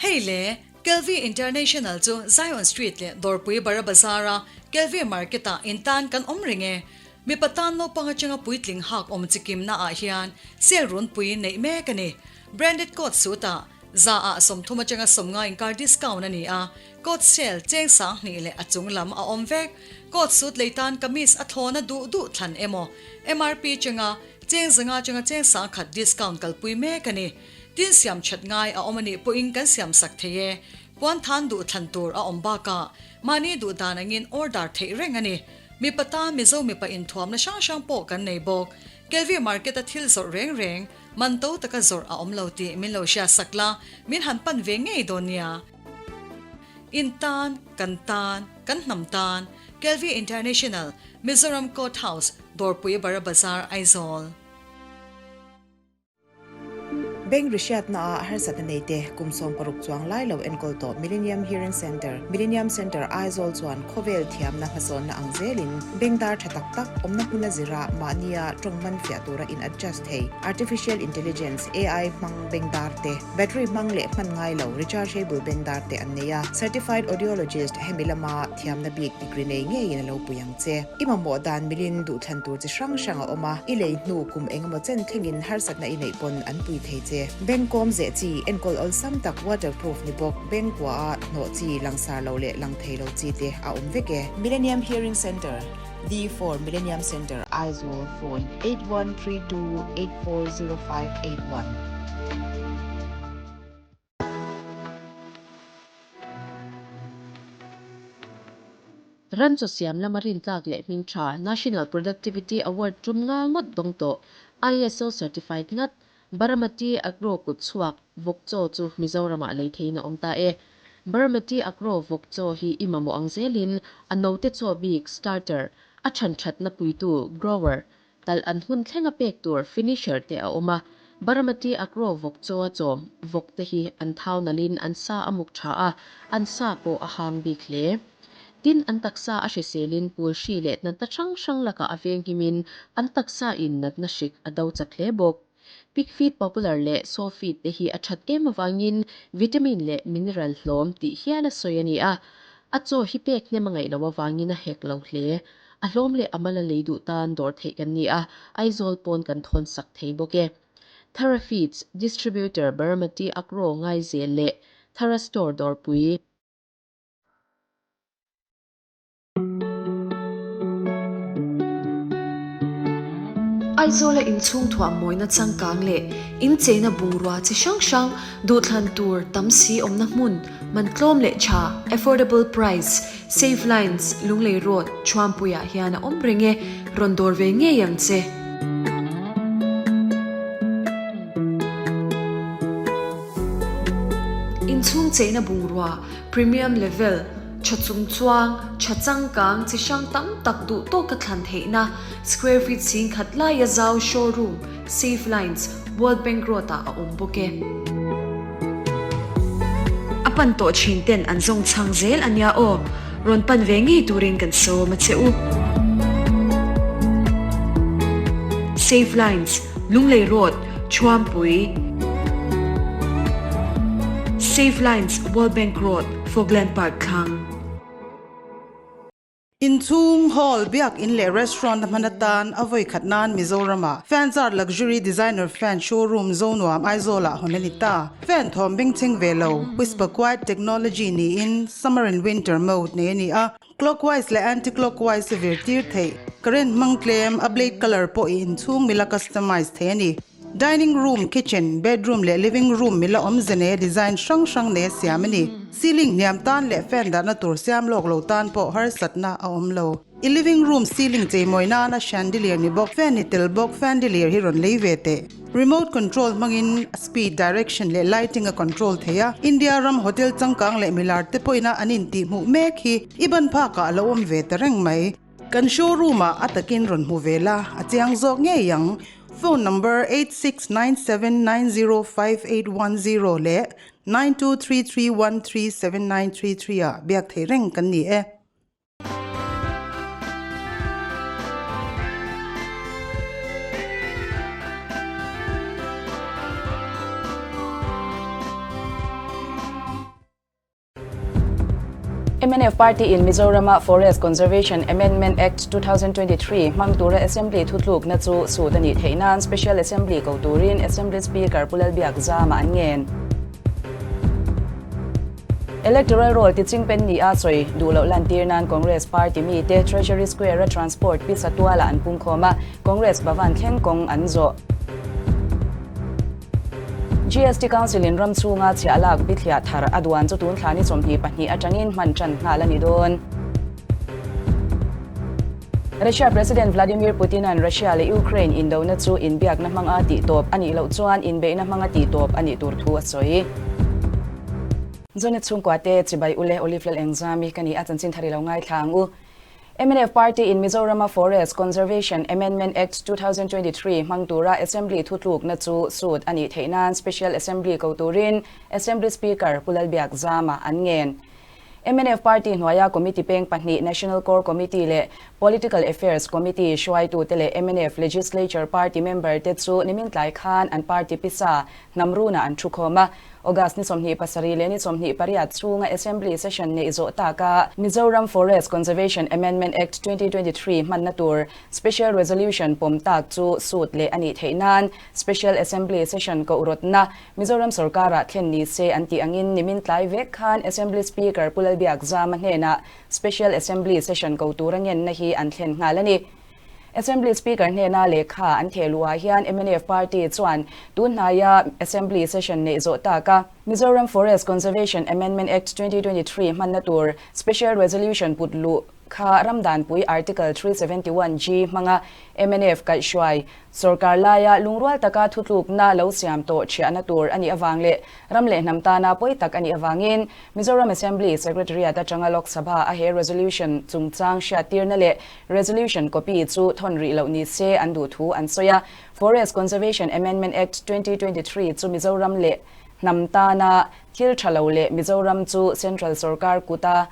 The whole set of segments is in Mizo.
Hei le, Kelvi International chu Zion Street leh Dawrpui Bara Bazar-a Kelvi Market-ah intan kan awm reng e. Mipa tan naupang atanga puitling hak awm chikimna ah hian sale runpui neih mek a ni. Branded coat suit ah za ah 30 atanga 50 inkar discount a ni a, coat sale cheng 2000 leh a chung lam a awm vek. Coat suit lei tan kamis a thlawna duh duh thlan emaw MRP chenga cheng 500 atanga cheng 1000 discount kalpui mek a ni. Tin siam that ngai a awm a nih pawhin kan siam sak thei e. Puan than duh thlan tur a awm bakah mahni duh dan angin order theih reng a ni. Mipa tan Mizo mipa inthuamna hrang hrang pawh kan nei bawk. Kelvi market a thil zawrh reng reng, man to taka zawrh a awm lo tih min lo hriat sak la, min han pan ve ngei dawn nia. In tan, kan tan, kan hnam tan, Kelvi International, Mizoram Court House, Dawrpui Bara Bazar, Aizawl. Bank rihriatna ah harsatna nei te kum 60 chuang lai lo enkawl tawh Millennium Hearing Centre, Millennium Centre Aizawl chuan khawvel thiamna hmasawnna ang zelin bank dar tha tak tak awmna hmuna zira mahnia tawng man fiah tura in adjust thei Artificial Intelligence, AI, hmang bank dar te, battery hmang leh hman ngai lo rechargeable bank dar te an nei a. Certified Audiologist hemi lama thiamna bik degree nei ngeiin a lo pui ang che. I mamawh dan milin duhthlan tur chi hrang hrang a awm a, i lei hnu kum engemaw chen thlengin harsatna i neih pawn an pui thei che. Bank kawm zeh chi, enkawl awlsam tak waterproof ni bawk, bank kua a hnawh chi, langsar lo leh lang thei lo chi te a awm vek e. Millennium Hearing Centre, D4 Millennium Centre, Aizawl, Phone, 8132840581. Ran chaw siam lama rintlak leh hming tha National Productivity Award tum nga ngawt dawng tawh ISO certified ngat Baramati Agro kut chhuak vawk chaw chu Mizoramah lei theiin a awm ta e. Baramati Agro vawk chaw hi i mamawh ang zelin a note chaw bik starter, a chhan thatna puitu grower, Talh an hun thlenga pek tur finisher te a awm a, Baramati Agro vawk chaw a chawm vawk te hi an thau nalhin an sa a muk tha a, an sa pawh a hang bik hle. Tin, an taksa a hriselin pul hri leh natna hrang hrang lakah a venghimin an taksa in natna hrik a do chak hle bawk. Pig feed popular leh sow feed te hi a that em avangin vitamin leh mineral hlawm tih hial a sawi a ni a, a chaw hi pek hnem a ngaih loh avangin a hek lo hle. A hlawm leh a mal a lei duh tan dawr theih kan ni a, Aizawl pawn kan thawn sak thei bawk e. Thara Feeds, Distributor Baramati Agro Ngaizel leh Thara Store Dawrpui. Aizawla inchhung thuah mawina changkang leh incheina bungrua chi hrang hrang duhthlan tur tam si awmna hmun man tlawm leh tha, affordable price, Save Lines, Lunglei Road, Thuampuiah hian a awm reng e, rawn dawr ve ngei ang che. Inchhung cheina bungrua, premium level, Tha chung chuang, tha changkang chi hrang tam tak duh tawka thlan theihna square feet 10,000 laia zau showroom, Safe Lines, World Bank Road ah a awm bawk e. A pan tawh thin ten an zawng chhang zel a nia aw, rawn pan ve ngei turin kan sawm a che u. Safe Lines, Lunglei Road, Thuampui. Safe Lines, World Bank Road, Fogland Park thlang. Inchhung, hall, biak in leh restaurant a hman atan a vawi khat nan Mizoram-ah Fanzart Luxury Designer Fan Showroom Zonuam Aizawl-ah hawn a ni ta. Fan thawm bengchheng ve lo, Whisper Quiet Technology niin Summer and Winter mode nei a ni a, clockwise leh anti-clockwise a vir tir theih. Current hmang tlem, a blade colour pawh i inchhung mila customize thei a ni. Dining room, kitchen, bedroom leh living room mila awmze nei a design hrang hrang nei a siam a ni. Ceiling hniam tan leh fan dahna tur siam lawk lo tan pawh harsatna a awm lo. I living room ceiling cheimawi nana chandelier ni bawk, fan ni tel bawk fandelier hi rawn lei ve teh. Remote control hmangin speed, direction leh lighting a control thei a. India ram hotel changkang leh milar te pawhin a an intihhmuh mek hi i ban phakah a lo awm ve ta reng mai. Kan showroom ah a takin rawn hmu ve la, a chiang zawk ngei ang. Phone number 8697905810 leh 9233137933 ah biak thei reng kan ni e. Mnf Party in Mizoram-a Forest Conservation Amendment Act 2023 hmang tura Assembly thutlukna chu sut a nih theih nan Special Assembly ko turin Assembly Speaker Pu Lalbiakzama an ngen. Electoral Roll ti chingpen ni a sawi duh loh lantir nan Congress Party mite Treasury Square-a Transport pisa tualah an pungkhawm a, Congress Bhavan thleng kawng an zawh. GST Council in ram chhunga chhiah lak bithliah thar a duan chu tun thla ni 22 atangin hman tan nghal a ni dawn. Russia President Vladimir Putin-a'n Russia leh Ukraine indona chu inbiakna hmanga tihtawp a nih loh chuan inbeihna hmanga tihtawp a nih tur thu a sawi. Zonet chhungkua te chibai ule Olive Lal Engzami ka ni a, chanchin thar i lo ngaithla ang u. Mnf Party in Mizoram-a Forest Conservation Amendment Act 2023 hmang tura Assembly thutlukna chu sut a nih theih nan Special Assembly ko turin Assembly Speaker Pu Lalbiakzama an ngen. Mnf Party hnuaia Committee peng pahnih National Core Committee leh Political Affairs Committee hruaitute leh mnf Legislature Party member te chu nimin tlai khan an party pisa Hnamruna an thukhawm a. August ni 27 leh ni 28 chhunga Assembly session neih zawh taka Mizoram Forest Conservation Amendment Act 2023 hmanna tur Special Resolution pawm tak chu sut leh a nih theih nan Special Assembly session koh rawtna Mizoram sorkarah thlen ni se an tih angin nimin tlai vek khan Assembly Speaker Pu Lalbiakzama hnenah Special Assembly session ko tura ngenna hi an thlen nghal a ni. Assembly Speaker hnena lehkha an theh luhah hian mnf party chuan tunhnaia Assembly session neih zawh taka Mizoram Forest Conservation Amendment Act 2023 hmanna tur Special Resolution put luh kha ramdanpui Article 371G hmanga mnf kaihhruai Sorkar laia lungrual taka thutlukna lo siam tawh chhiahna tur a nih avang leh ram leh hnam tana pawi tak a nih avangin Mizoram Assembly Secretariat atanga Lok Sabha a he resolution chungchang hriattirna leh resolution copy chu thawn rih loh ni se an duh thu an sawi a. Forest Conservation Amendment Act 2023 chu Mizoram leh hnam tana thil tha lo leh Mizoram chu Central sorkar kuta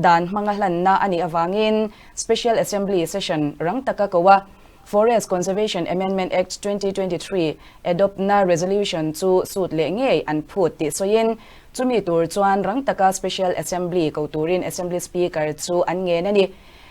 dan hmanga hlanna a nih avangin Special Assembly session rang taka ko a. Forest Conservation Amendment Act 2023 adopt-na resolution chu sut leh ngei an phut tih sawiin, chumi tur chuan rang taka Special Assembly ko turin Assembly Speaker chu an ngen a ni.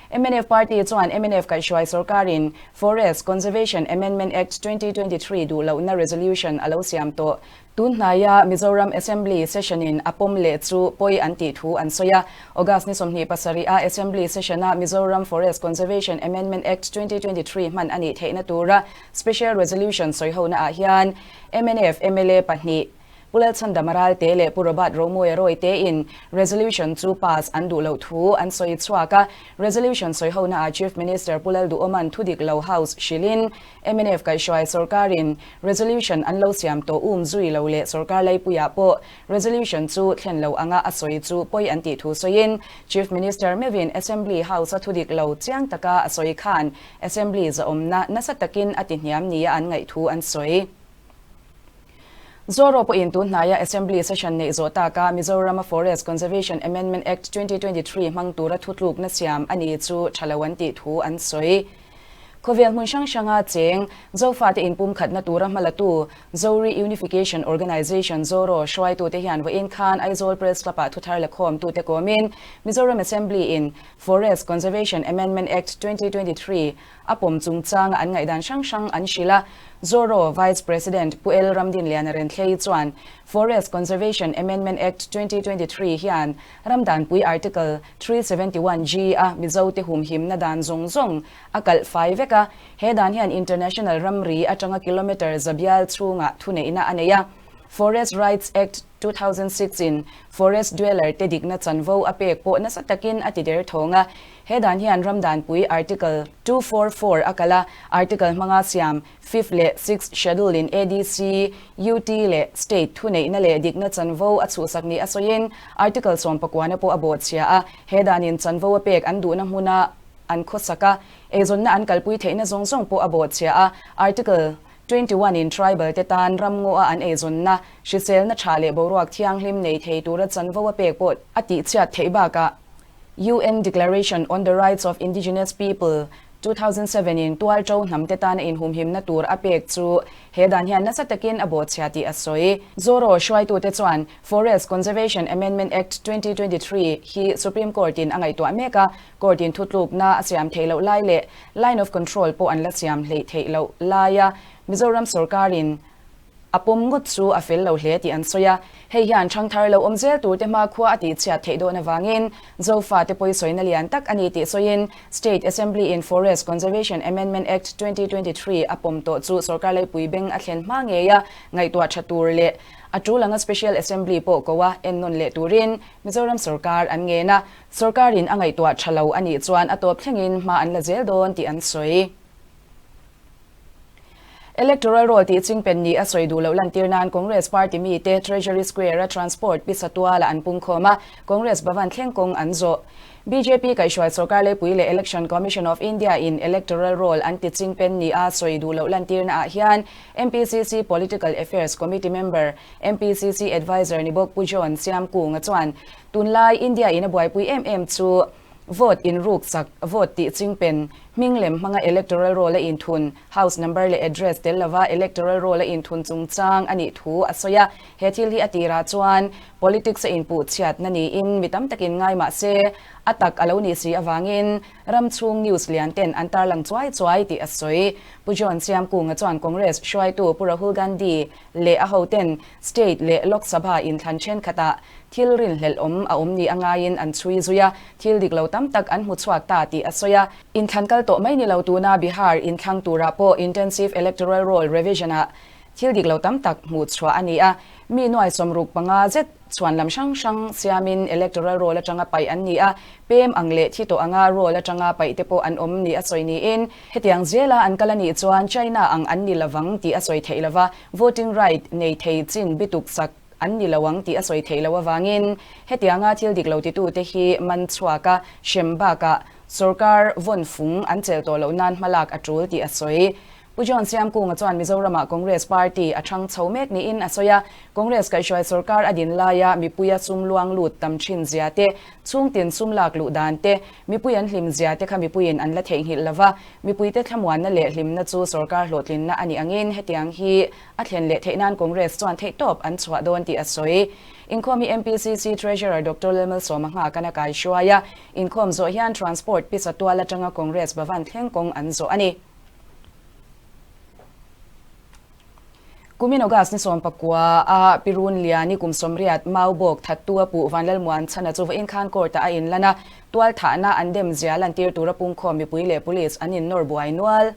Mnf party chuan mnf kaihhruai sorkarin Forest Conservation Amendment Act 2023 duh lohna resolution a lo siam tawh. Tun hnaia Mizoram Assembly session-in a pawm leh chu pawi an tih thu an sawi a. August ni 27 a Assembly session-a Mizoram Forest Conservation Amendment Act 2023 hman a nih theihna tura Special Resolution sawihona ah hian mnf mla pahnih Pu Lalchhandama Ralte leh Pu Robert Romawia Roy tein resolution chu pass an duh loh thu an sawi chhuak a. Resolution sawihona ah Chief Minister Pu Lalduhawma'n thudik lo House hrilhin Mnf kaihhruai sorkarin resolution an lo siam tawh um zui lo leh sorkar laipuiah pawh resolution chu thlen lo anga a sawi chu pawi an tih thu sawiin Chief Minister meuhin Assembly House-a thudik lo chiang taka a sawi khan Assembly zahawmna nasa takin a ti hniam nia an ngaih thu an sawi. Zoro pawhin tun hnaia Assembly session neih zawh taka Mizoram-a Forest Conservation Amendment Act 2023 hmang tura thutlukna siam a ni chu tha lo an tih thu an sawi. Khawvel hmun hrang hranga cheng Zofate inpumkhatna tura hmalatu Zori Unification Organisation, Zoro, hruaitute hian vawiin khan Aizawl Press Club-ah thuthar la khawmtute kawmin Mizoram Assembly-in Forest Conservation Amendment Act 2023 a pawm chungchanga an ngaihdan hrang hrang an hrilh a. Zoro Vice President Pu El Ramdinliana Renthlei chuan Forest Conservation Amendment Act 2023 hian Ramdanpui Article 371G a Mizote humhimna dan zawng zawng a kalh fai vek a, he dan hian international ramri atanga kilometre zabial chhungah thuneihna a nei a. Forest Rights Act 2006 in forest dweller te dikna chanvo a pek pawh nasa takin a ti der thawng a. He dan hian Ramdanpui Article 244 a kalh a, Article hmanga siam Fifth leh Sixth Schedule in ADC, UT leh State thuneihna leh dikna chanvo a chhuhsak ni a sawiin Article sawmpakuana pawh a bawhchhia a, he danin chanvo a pek an duhna hmuna an khawsak a, eizawnna an kalpui theihna zawng zawng pawh a bawhchhia a, Article 21 in Tribal te tan ramngaw a an eizawnna, hriselna tha leh boruak thianghlim nei thei tura chanvo a pek pawh a tihchhiat theih bakah UN Declaration on the Rights of Indigenous People. 2007 in tualṭo hnamte tana inhumhimna tur a pek chu he dan hian nasa takin a bawhchhia tih a sawi. Zoro hruaitute chuan Forest Conservation Amendment Act 2023 hi Supreme Court in a ngaihtuah mek a, Court in thutlukna a siam theih loh lai leh Line of Control pawh an la siam hleih theih loh laia Mizoram sorkarin A pawm ngawt chu a fel lo hle tih an sawi a, hei hian ṭhangthar lo awm zel turte hmakhua a tihchhiat theih dawn avangin Zofate pawisawina lian tak a ni tih sawiin State Assembly in Forest Conservation Amendment Act 2023 a pawm tawh chu sorkar laipui beng a thlen hma ngeia ngaihtuah ṭha tur leh a ṭul anga Special Assembly pawh ko a ennawn leh turin Mizoram sorkar an ngen a, sorkarin a ngaihtuah ṭha lo a nih chuan a tawp thlengin hma an la zel dawn tih an sawi. Electoral Roll tih chingpen ni a sawi duh loh lantir nan Congress party mite Treasury Square-a Transport pisa tualah an pungkhawm a, Congress Bhavan thleng kawng an zawh. Bjp kaihhruai sorkar leipui leh Election Commission of India in Electoral Roll an ti chingpen ni a sawi duh loh lantirna ah hian MPCC Political Affairs Committee member, MPCC Adviser ni bawk Pu John Siamkunga chuan tunlai India in a buaipui em em chu Vote inruk chak, vote tih chingpen, hming lem hmanga electoral roll a inthun, house number leh address tel lova electoral roll a inthun chungchang a nih thu a sawi a. He thil hi a tirah chuan politics a inpuh chhiatna niin mi tam takin ngai mah se, a tak a lo nih si avangin ram chhung news lian ten an tarlang chuai chuai tih a sawi. Pu John Siamkunga chuan Congress hruaitu Pu Rahul Gandhi leh a hoten state leh Lok Sabha inthlan thenkhatah Thil rinhlelh awm a awm ni a ngaiin an chhui zui a, thil dik lo tam tak an hmu chhuak ta tih a sawi a. Inthlan kal tawh mai ni lo tuna Bihar inthlang turah pawh Intensive Electoral Roll Revision-ah thil dik lo tam tak hmuh chhuah a ni a, mi nuai 65 zet chhuan lam hrang hrang siamin Electoral Roll atanga paih an ni a, pem ang leh thi tawh anga Roll atanga paih te pawh an awm ni a sawi niin hetiang zela an kal a nih chuan China ang an ni lovang tih a sawi theih lova, voting right nei thei chin bituk sak An ni lo ang tih a sawi theih loh avangin hetianga thil dik lo titute hi man chhuak a, hrem bakah sorkar vawn fung an chelh tawh loh nan hmalak a tul tih a sawi. Pu John Siamkunga chuan Mizoramah Congress party a thang chho mek niin a sawi a, Congress kaihhruai sorkar a din laia mipuia sum luang lut tam thin zia te, chhungtin sum lak luh dan te, mipui an hlim zia te kha mipuiin an la theihnghilh lova, mipuite thlamuanna leh hlimna chu sorkar hlawhtlinna a nih angin hetiang hi A thlen leh theih nan Congress chuan theihtawp an chhuah dawn tih a sawi. Inkhawm hi MPCC Treasurer Doctor Lalmalsawma nghak an a kai hruai a, inkhawm zawh hian Transport pisa tual atanga Congress Bhavan thleng kawng an zawh a ni. Kumin August ni 19 a Pirun Liani kum 80 Maubawk thattu a puh Vanlalmuan chhana chu vawiin khan court ah a inlan a, tual thahna an dem zia lantir tura pungkhawm mipui leh police an innawr buai nual.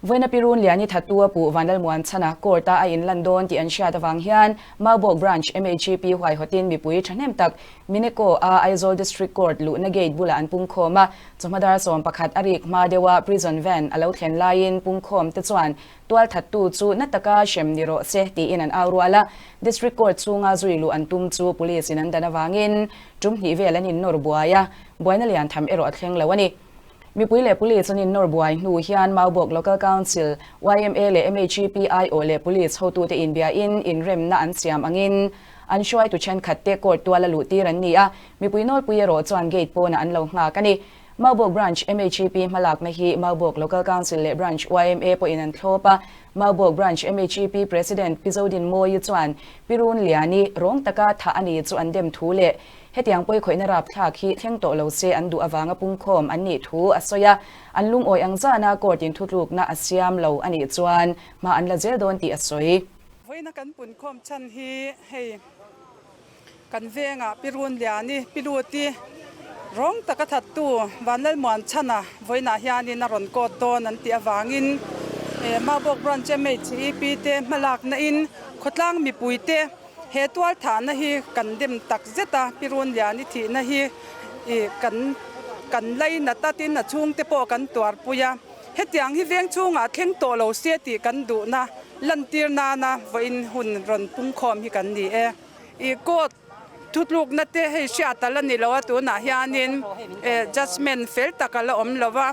Vawiina Pirun Liani thattu a puh Vanlalmuan chhana court-a a inlan dawn tih an hriat avang hian Maubawk Branch MHEP huaihawtin mipui thahnem tak Mineko-a Aizawl District Court luhna gate bulah an pungkhawm a, chawhma dar 11 a rik hma deuha prison van a lo thlen laiin pungkhawmte chuan tualthattu chu na taka hrem ni rawh se tiin an au rual a, District Court chhunga zui luh an tum chu Police-in an dan avangin tum hnih vel an innawr buai a, buaina lian tham erawh a thleng lo a ni. Mipui leh Police an innawr buai hnu hian Maubawk Local Council, yma leh MHEP aiawh leh Police hotute inbiain inremna an siam angin an hruaitu thenkhatte court tuala luhtir an ni a, mipui nawlpui erawh chuan gate pawnah an lo nghak a ni. Maubawk Branch MHEP hmalakna hi Maubawk Local Council leh Branch yma pawhin an thlawp a, Maubawk Branch MHEP President Pi Zodinmawii chuan Pi Runliani rawng taka thah a ni chu an dem thu leh Hetiang pawikhawihna rapthlak hi thleng tawh lo se an duh avanga pungkhawm an nih thu a sawi a, an lungawi ang zana court in thutlukna a siam lo a nih chuan hma an la zel dawn tih a sawi. Vawiina kan punkhawm chhan hi hei kan vengah Pi Runliani, Pi Luti rawng taka thattu Vanlalmuan chhana vawiinah hianin a rawn court dawn an tih avangin Maubawk Branch MHEP te hmalakna in khawtlang mipuite He tualthahna hi kan dem tak zet a, Pi Runliani thihna hi ih kan Kan lainat a, tin a chhungte pawh kan tuarpui a. Hetiang hi veng chhungah thleng tawh lo se tih kan duhna lantir nana vawiin hun rawn pungkhawm hi kan ni e. I court thutlukna te hei hriat a la ni lo a, tunah hianin judgement fel tak a la awm lo va.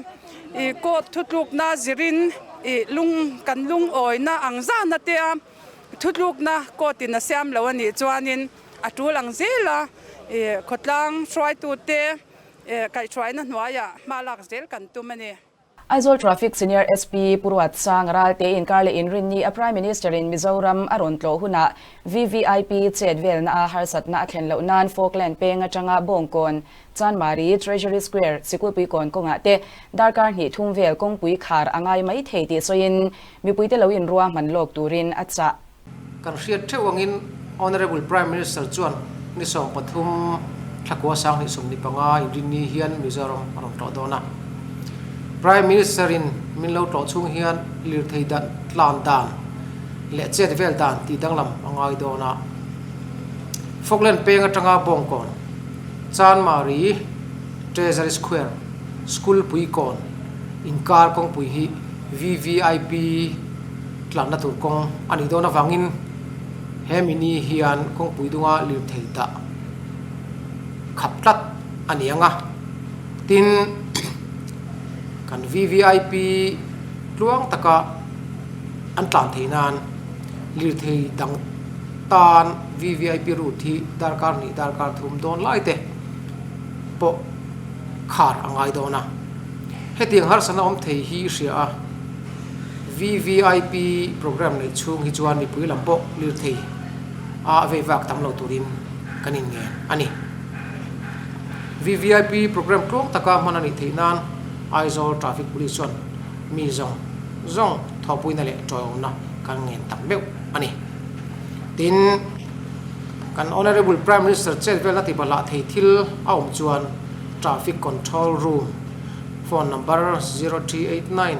I court thutlukna zirin i lung kan lungawina ang zana te a thutlukna court in a siam lo a nih chuanin a tul ang zel a, i khawtlang hruaitute kaihhruaina hnuaiah hma lak zel kan tum a ni. Aizawl Traffic Senior SP Pu Ruat Sang ral te inkar leh inrinni a Prime Minister in Mizoram a rawn tlawh hunah VVIP chet velna a harsatna a thlen loh nan Falkland peng atanga Bawngkawn, Chanmari, Treasury Square, Sikulpuikawn kawngah te darkar hnih thum vel kawngpui khar a ngai mai thei tih sawiin mipuite lo inrua hman lawk turin a chah. Kan hriat theuh angin Honourable Prime Minister chuan ni 13 thlakua sang hnih 25 inrinni hian Mizoram a rawn tlawh dawn a. Prime Minister in min lo tlawh chhung hian lirthei dan tlan dan leh chet vel dan tih danglam a ngai dawn a. Falkland peng atanga Bawngkawn, Chanmari, Treasury Square, School Puikawn inkar kawngpui hi VVIP tlanna tur kawng a nih dawn avangin he mini hian kawngpui dunga lirthei dah khap tlat a ni ang a. Tin, kan VVIP tluang taka an tlan theih nan lirthei dang tan VVIP route hi darkar hnih darkar thum dawn lai te pawh khar a ngai dawn a. Hetiang harsatna awm thei hi i hria a. VVIP programme neih chhung hi chuan mipui lam pawh lirthei a vei vak tam lo turin kan inngen a ni. VVIP programme tluang taka hman a nih theih nan Aizawl Traffic Police chuan mi zawng zawng thawhpuina leh tawiawmna kan ngen tak meuh a ni. Tin, kan Honourable Prime Minister chet velna tibahlah thei thil a awm chuan Traffic Control Room Phone number 0389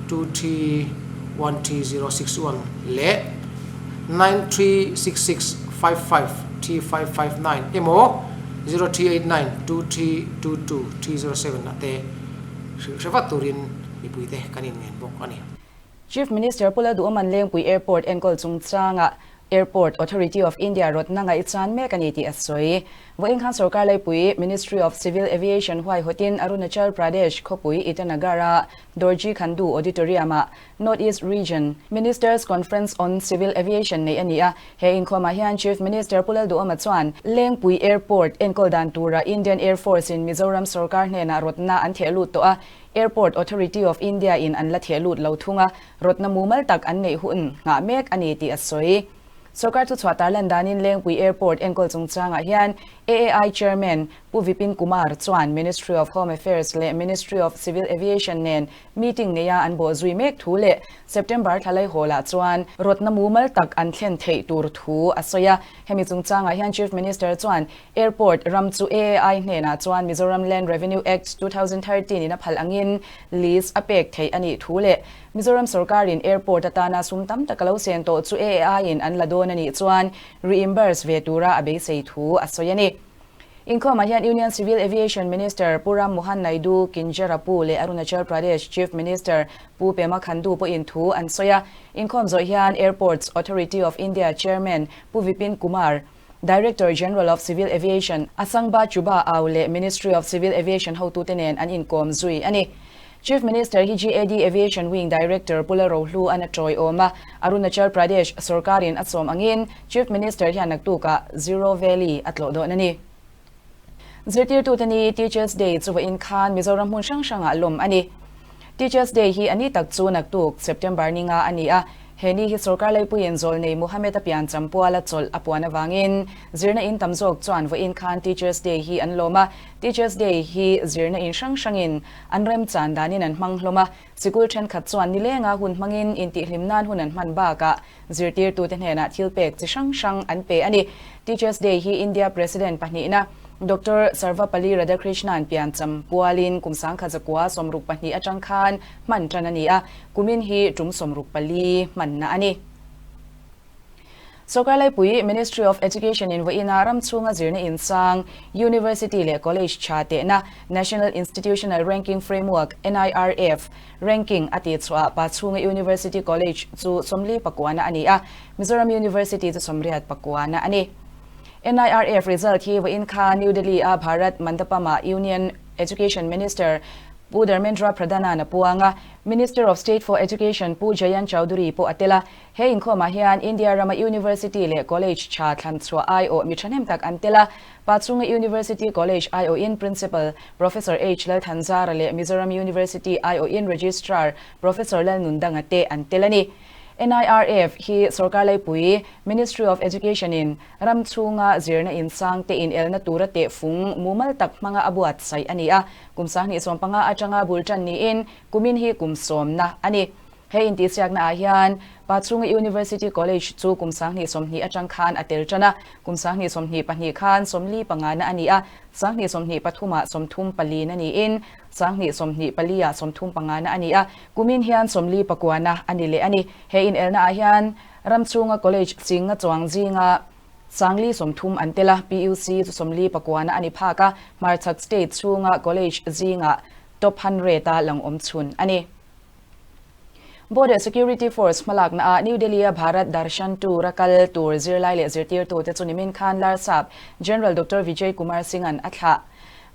2313061 leh 9366553559 emaw 0389 2322307 ah te hrilh hre vat turin mipuite kan inngen bawk a ni. Chief Minister Pu Lalduhawman Lengpui Airport enkawl chungchangah Airport Authority of India rawtna ngaihchan mek a ni tih a sawi. Vawiin khan sorkar laipui Ministry of Civil Aviation huaihawtin Arunachal Pradesh khawpui Itanagar-a Dorji Khandu Auditorium-ah North East Region Ministers Conference on Civil Aviation neih a ni a. He inkhawmah hian Chief Minister Pu Lalduhawma chuan Lengpui Airport enkawl dan tura Indian Air Force-in Mizoram sorkar hnenah rawtna an theh lut tawh a, Airport Authority of India-in an la theh lut lo thung a, Rawtna mumal tak an neih hun nghah mek a ni tih a sawi. Sorkar chu chhuah tarlan danin Lengpui Airport enkawl chungchangah hian AAI Chairman Pu Vipin Kumar chuan Ministry of Home Affairs leh Ministry of Civil Aviation nen meeting neia an bawh zui mek thu leh September thla laihawlah chuan rawtna mumal tak an thlen theih tur thu a sawi a. Hemi chungchangah hian Chief Minister chuan Airport ram chu AAI hnenah chuan Mizoram Land Revenue Act 2013 in a phal angin lease a pek theih a nih thu leh Mizoram sorkarin airport atana sum tam tak a lo sen tawh chu AAI in an la dawn a nih chuan reimburse ve tura a beisei thu a sawi a ni. Inkhawmah hian Union Civil Aviation Minister Pu Ram Mohan Naidu, Kinjarapu leh Arunachal Pradesh Chief Minister Pu Pema Khandu pawhin thu an sawi a. Inkhawm zawh hian Airports Authority of India Chairman Pu Vipin Kumar, Director General of Civil Aviation, Asangba Chuba Ao leh Ministry of Civil Aviation hotute nen an inkawm zui a ni. Chief Minister hi GAD Aviation Wing Director Pu Lalrohlu an a tawiawm a, Arunachal Pradesh sorkarin a sawm angin Chief Minister hian naktukah Zero Valley a tlawh dawn a ni. Zirtirtute ni Teachers Day chu vawiin khan Mizoram hmun hrang hrangah lawm a ni. Teachers Day hi a ni tak chu naktuk September ni nga a ni a, he ni hi sorkar leipuiin zawlnei Muhammad a pian champuala chawlh a puan avangin zirna in tam zawk chuan vawiin khan Teachers Day hi an lawm a. Teachers Day hi zirna in hrang hrangin an remchan danin an hmang hlawm a, sikul thenkhat chuan nilenga hun hmangin intihhlim nan hun an hman bakah Zirtirtute hnenah thil pek chi hrang hrang an pe a ni. Teachers Day hi India President pahnihna Doctor Sarvepalli Radhakrishnan piancham pualin kum sangkhat zakua 62 atang khan hman tan a ni a, kumin hi tum 64 hmanna a ni. Sawrkar laipui Ministry of Education in vawiina ram chhunga zirna insang, University leh College tha tehna National Institutional Ranking Framework, NIRF, ranking a tihchhuah pa chhunga University College chu 40 pakuana a ni a, Mizoram University chu 80 pakuana a ni. NIRF result hi vawiin kha New Delhi-a Bharat Mandapam-ah Union Education Minister Pu Dharmendra Pradhan-a'n a puang a, Minister of State for Education Pu Jayant Chaudhary pawh a tel a. He inkhawmah hian India rama University leh College tha thlan chhuah aiawh mi thahnem tak an tel a. Pachhunga University College aiawhin Principal Professor H Lalthanzara leh Mizoram University aiawhin Registrar Professor Lalnundanga te an tel a ni. NIRF hi sawrkar laipui Ministry of Education in ram chhunga zirna insang te inelna tura tehfung mumal tak hmanga a buatsaih a ni a. Kum 2015 atanga bul tan niin kumin hi kum sawmna a ni. He intihsiakna ah hian Pachhunga University College chu kum 2020 atang khan a tel tan a, kum 2022 khan 45 na a ni a, 2023 ah 34 na niin 2024 ah 35 na a ni a, kumin hian 49 na a ni leh a ni. He inelna ah hian ram chhunga college chinga chuang zinga 430 an tel a, PUC chu 49 na a ni phak a, hmarchhak state chhunga college zinga top hundred a lang awm chhun a ni. Border Security Force hmalakna ah New Delhi-a Bharat Darshan Tour a kal tur zirlai leh zirtirtute chu nimin khan Larsap General Doctor Vijay Kumar Singh-a'n a thlah.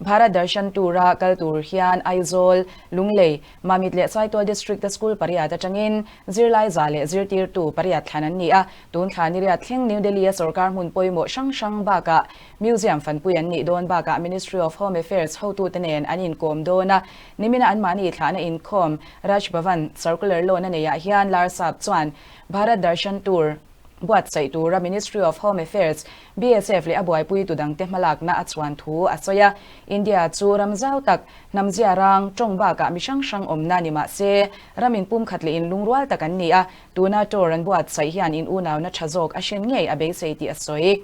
Bharat Darshan Tour a kal tur hian Aizawl, Lunglei, Mamit leh Saitual District-a school pariat atangin zirlai za leh zirtirtu pariat thlan an ni a. Tun thla ni riat thleng New Delhi-a sorkar hmun pawimawh hrang hrang bakah Museum fanpui an nih dawn bakah Ministry of Home Affairs hotute nen an inkawm dawn a. Nimina anmahni thlahna inkhawm Raj Bhavan Circular Lawn a neiah hian Larsap chuan Bharat Darshan Tour buatsaih tura Ministry of Home Affairs, BSF leh a buaipuitu dangte hmalakna a chhuan thu a sawi a. India chu ram zau tak, hnam zia rang, tawng bakah mi hrang hrang awmna ni mah se, ram inpumkhat leh inlungrual tak an ni a, tuna tour an buatsaih hian in unauna tha zawk a hrin ngei a beisei tih a sawi.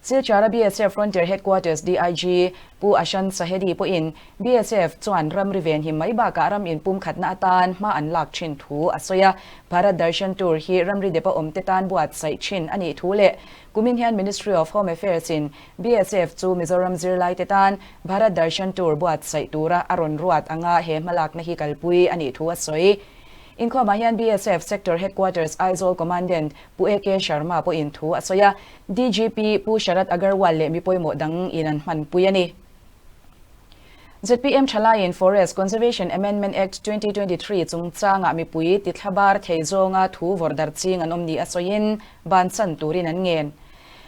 Silchara BSF Frontier Headquarters DIG Pu Ashan Sahedi pawhin BSF chuan ramri venhim mai bakah ram inpumkhatna atan hma an lak thin thu a sawi a. Bharat Darshan Tour hi ramri depa awmte tan buatsaih thin a nih thu leh kumin hian Ministry of Home Affairs in BSF chu Mizoram zirlaite tan Bharat Darshan Tour buatsaih tura a rawn ruat anga he hmalakna hi kalpui a nih thu a sawi. Inkhawmah hian BSF Sector Headquarters Aizawl Commandant Pu AK Sharma pawhin thu a sawi a, DGP Pu Sharad Agarwal leh mi pawimawh dang in an hmanpui a ni. Zpm thalaiin Forest Conservation Amendment Act 2023 chungchangah mipui tithlabar thei zawnga thu vawrhdar ching an awm ni a sawiin bansan turin an ngen.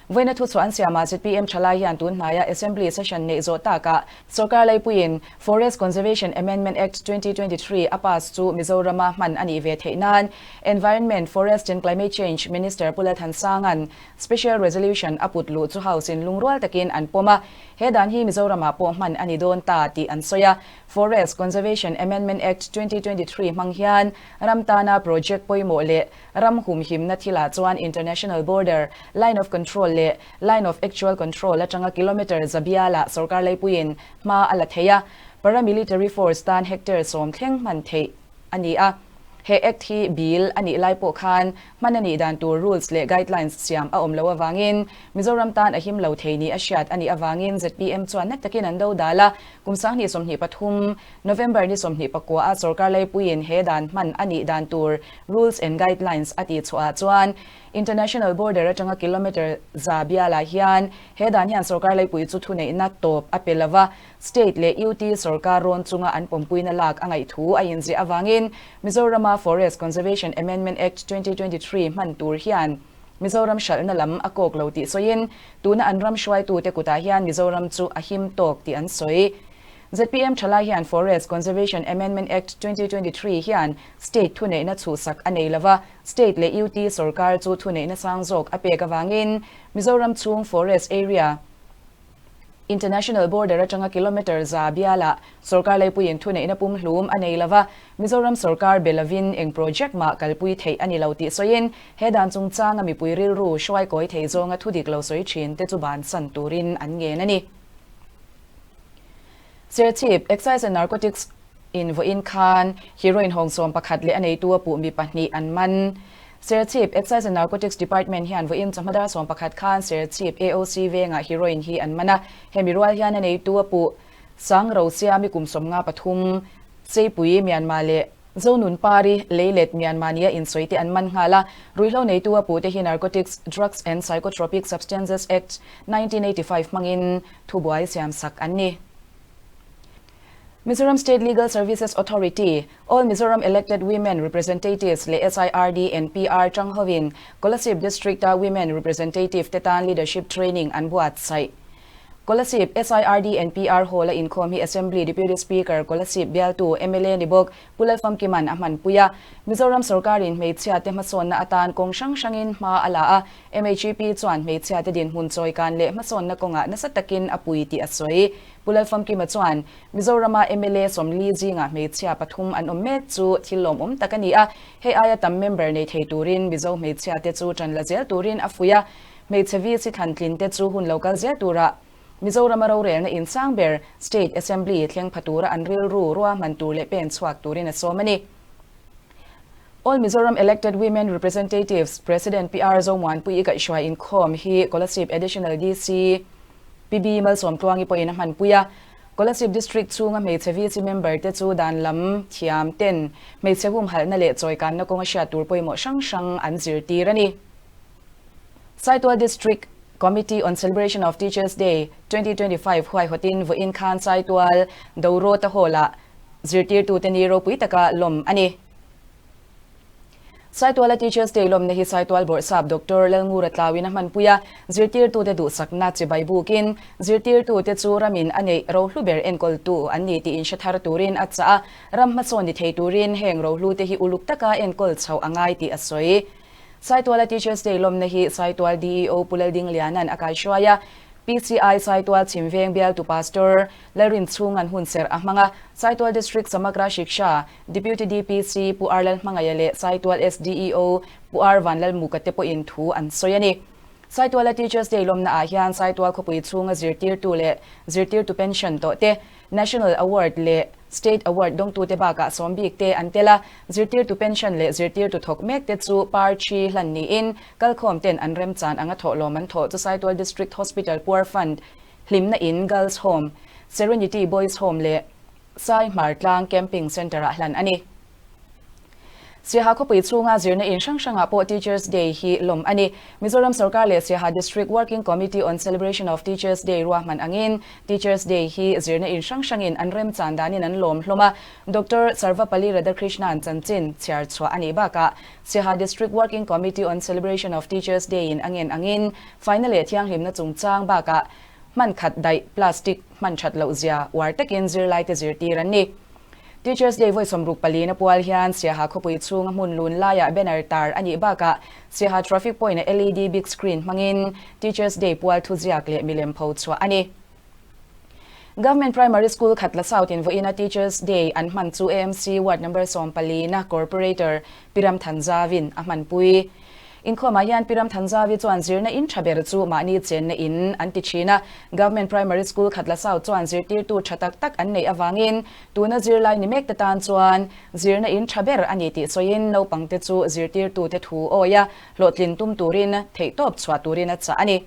Vawiina thuchhuah an siamah zpm thalai hian tun hnaia Assembly session neih zawh takah Sorkar laipuiin Forest Conservation Amendment Act 2023 a pass chu Mizorama hman a nih ve theih nan Environment, Forest and Climate Change Minister Pu Lalthansanga'n Special Resolution a put luh chu House in lungrual takin an pawm a, he dan hi Mizoramah pawh hman a ni dawn ta tih an sawi a. Forest Conservation Amendment Act 2023 hmang hian ram tana project pawimawh leh ram humhimna thilah chuan International Border, Line of Control leh Line of Actual Control atanga kilometre zabialah sorkar leipuiin hma a la thei a, paramilitary force tan hectare 10 thleng hman theih a ni a. He Act hi bill a nih lai pawh khan hman a nih dan tur rules leh guidelines siam a awm loh avangin Mizoram tan a him lo thei ni a hriat a nih avangin zpm chuan na takin an do dal a, kum 2023 November ni 29 a sorkar leipuiin he dan hman a nih dan tur rules and guidelines a tihchhuah ah chuan International border atanga kilometre za bialah hian he dan hian sorkar leipui chu thuneihna tawp a pe lova, State leh UT sorkar rawn chunga an pawmpuina lak a ngaih thu a inziah avangin Mizorama Forest Conservation Amendment Act 2023 hman tur hian Mizoram hralhna lam a kawk lo tih sawiin tuna an ram hruaitute kutah hian Mizoram chu a him tawk tih an sawi. Zpm thalai hian Forest Conservation Amendment Act 2023 hian state thuneihna chhuhsak a nei lova, State leh UT sorkar chu thuneihna sang zawk a pek avangin Mizoram chhung forest area, International border atanga kilometre za bialah sorkar leipuiin thuneihna pumhlum a nei lova, Mizoram sorkar be lovin eng project mah kalpui theih a ni lo tih sawiin he dan chungchanga mipui rilru hruaikawi thei zawnga thudik lo sawi thin te chu bansan turin an ngen a ni. Serchhip, Excise and Narcotics in vawiin khan heroin hawng 11 leh a neitu a puh mi pahnih an man. Serchhip Excise and Narcotics Department hian vawiin chawhma dar 11 khan Serchhip AOC vengah heroin hi an man a, hemi rual hian a neitu a puh Sang Rosiami kum 53, Seipui, Myanmar leh Zonun Pari, Leilet, Myanmar nia insawi te an man nghal a, ruihhlo neitu a puhte hi Narcotics, Drugs and Psychotropic Substances Act, 1985 hmangin thubuai siamsak an ni. Mizoram State Legal Services Authority, All Mizoram Elected Women Representatives leh SIRD and PR tang hovin Kolasib District-a Women Representative te tan Leadership Training an buatsaih. Kolasib SIRD and PR Hall-a inkhawm hi Assembly Deputy Speaker Kolasib bialtu mla ni bawk Pu Lalfamkima'n a hmanpui a. Mizoram sorkarin hmeichhia te hmasawnna atan kawng hrang hrangin hma a la a, MHEP chuan hmeichhia te dinhmun chawikan leh hmasawnna kawngah nasa takin a pui tih a sawi. Pu Lalfamkima chuan Mizorama mla 40 zingah hmeichhia pathum an awm mek chu thil lawmawm tak a ni a, hei aia tam member nei thei turin Mizo hmeichhia te chu tan la zel turin a fuih a, hmeichhe VC thlantlin te chu hun lo kal zel tura Mizorama rorelna insang ber State Assembly thleng pha tura an rilru ruahman tur leh pen chhuak turin a sawm a ni. All Mizoram Elected Women Representatives President PR Zomuanpui i kaihhruai inkhawm hi Kolasib Additional DC PB Malsawmtluangi pawhin a hmanpui a. Kolasib District chhunga hmeichhe VC member te chu dan lam thiam ten hmeichhe humhalhna leh chawikanna kawnga hriat tur pawimawh hrang hrang an zirtir a ni. Saitual District Committee on Celebration of Teachers Day 2025 huaihawtin vawiin khan Saitual Dorota Hall-ah zirtirtute ni ropui taka lawm a ni. Saituala Teachers Day lawmna hi Saitual Bawrhsap Doctor Lalngura tlauin a hmanpui a, zirtirtute duhsakna chibai bukin zirtirtute chu ramin a neih rohlu ber enkawltu an ni tih inhre thar turin a chah a, ram hmasawn ni thei turin heng rohlute hi uluk taka enkawl chhoh a ngai tih a sawi. Saituala Teachers Day lawmna hi Saitual DEO Pu Laldingliana'n a kaihruai a, PCI Saitual Chhimveng bialtu Pastor Lalrin chhunga'n hunserh a hmang a, Saitual District Samagra Shiksha Deputy DPC Pu R Lalhmangaia leh Saitual SDEO Pu R Vanlalmuka te pawhin thu an sawi a ni. Saituala Teachers Day lawmna ah hian Saitual khawpui chhunga zirtirtu leh zirtirtu pension tawh te, National Award leh State Award dawngtute bakah sawm bik te an tel a, zirtirtu pension leh zirtirtu thawk mek te chu par thi hlan niin kalkhawm ten an remchan anga thawhlawm an thawh chu Saitual District Hospital Poor Fund Hlimna In Girls Home, Serenity Boys Home leh Sai Hmartlang Camping Centre-ah hlan a ni. Siaha khawpui chhunga zirna in hrang hrangah pawh Teachers Day hi lawm a ni. Mizoram sorkar leh Siaha District Working Committee on Celebration of Teachers Day ruahman angin Teachers Day hi zirna in hrang hrangin an remchan danin an lawm hlawm a. Doctor Sarvapalli Radhakrishnan chanchin chhiar chhuah a nih bakah Siaha District Working Committee on Celebration of Teachers Day-in a ngen angin Faina leh thianghlimna chungchang bakah hman khat daih plastic hman that loh zia uar takin zirlaite zirtir an ni. Teachers Day vawi 64 na pual hian Siaha khawpui chhunga hmun lun laiah banner tar a nih bakah Siaha traffic point-a LED big screen hmangin Teachers Day pual thuziak leh milem pho chhuah a ni. Government Primary School Khatla South in vawiina Teachers Day an hman chu AMC Ward Number 14 na Corporator Piram Thanzavin a hmanpui. Inkhawmah hian Piram Thanzavi chuan zirna in tha ber chu mahni chenna in an ti thin a. Government Primary School Khatla South chuan zirtirtu tha tak tak an neih avangin tuna zirlai ni mek te tan chuan zirna in tha ber a ni tih sawiin naupangte chu zirtirtute thu awi a, hlawhtlin tum turin theihtawp chhuah turin a chah a ni.